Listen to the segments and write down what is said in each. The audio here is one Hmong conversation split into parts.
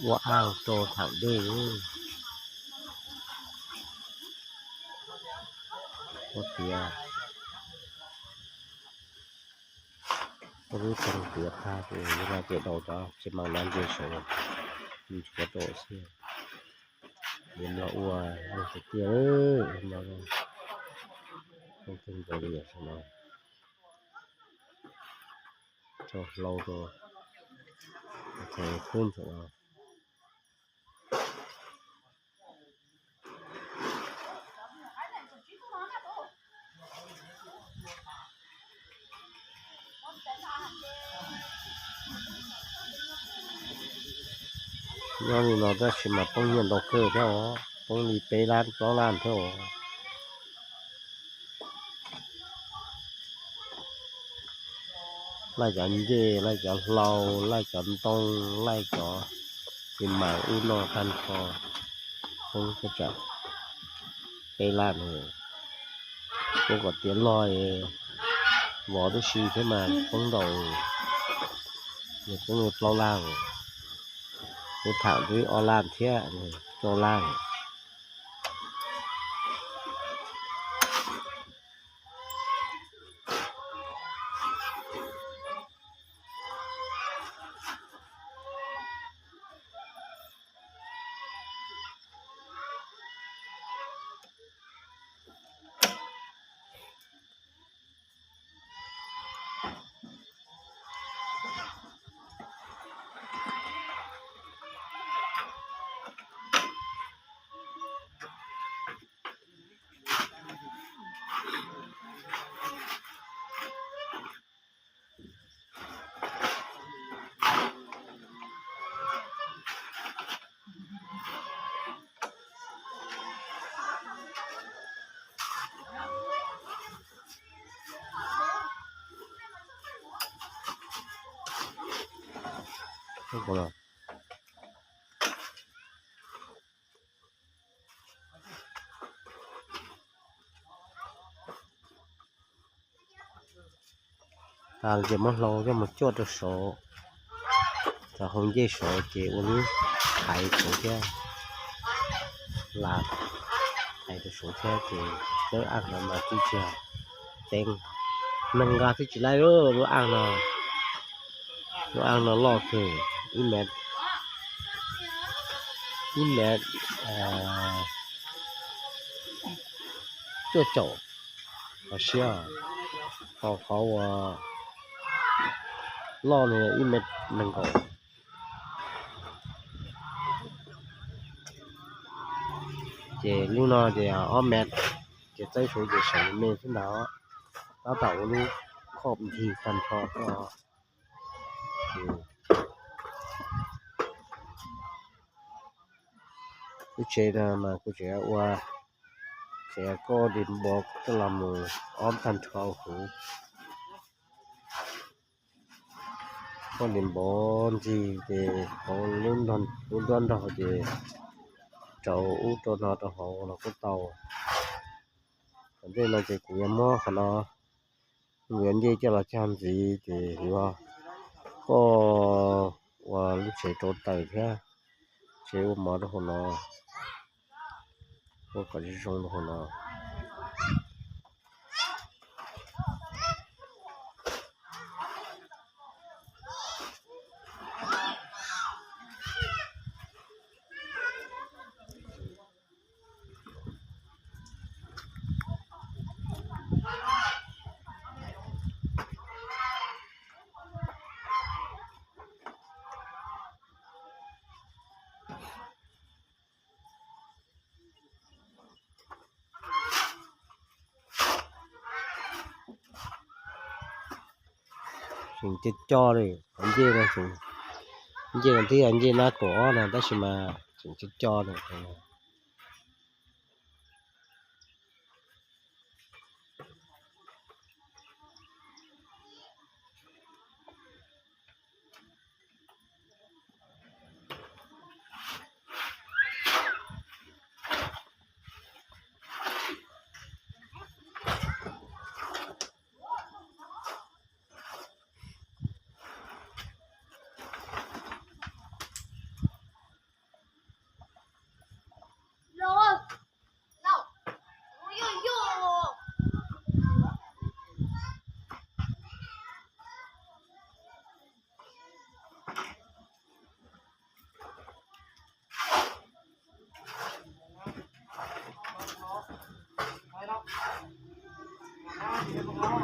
Ua aj rau thaum dej. Ua tiav, ua lub tsev tiav qab ces yus no ces daus cov tsis mas no nce saud, nws tsis rau xwb. Yus no ua tiag tiag, no, no, no, no. Rau hlau rau, rau khub ntawm no. Nyob li no tab sis mas poob nyiaj ntau kawg thiab os, poob li peb lab plaub lab thiab os. Laij cov ncej, laij cov hlau, laij cov ntoo, laij cov tis mas ub no tag nrho, poob thaj tsam peb lab no. Poob kom tiav log, vov tib si thiab mas poob ntau, nws poob li plaub lab, kuv tham twb ob lab thiab, rau lab. Tas ces muab hlau coj mus cuaj rau saud, cov hau ncej saud ces ua lub thaiv saud thiab, lam thaiv rau saud thiab ces lub aj no mas twb tsis teeb, neeg nqa twb tsis laij lub aj no. Lub aj no loj kawg, ib mev, ib mev cuaj caum qhov siab, ho qhov uas loj no ib mev nees nkaum. Ces lub no ces ob mev, ces txawb saud ces seem me xwb ntag, tab tom ua lub khob ncig tag nrho xwb os. Lub tsev no mas kuv tseem ua, tseem koj di npov coj los mus ob tag nrho huv. Koj di npov ntxig ces hauv lub nrob nrog ces rau ub rau no rau hauv los kuj tau. Qhov ntej no ces kuv yuav muab qhov no, kuv yuav ncej coj los cog ntxiv ces yuav koj ua lub tsev rau taws thiab, tsev ua mov rau hauv no, ua kom zoo zoo rau hauv no. Tseem cog cog li, ncej no, ncej no twb yog ncej nab kaum ob no tab sis mas tseem cog cog li.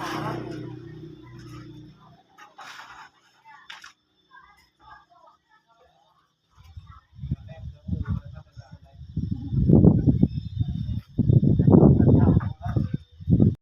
Ua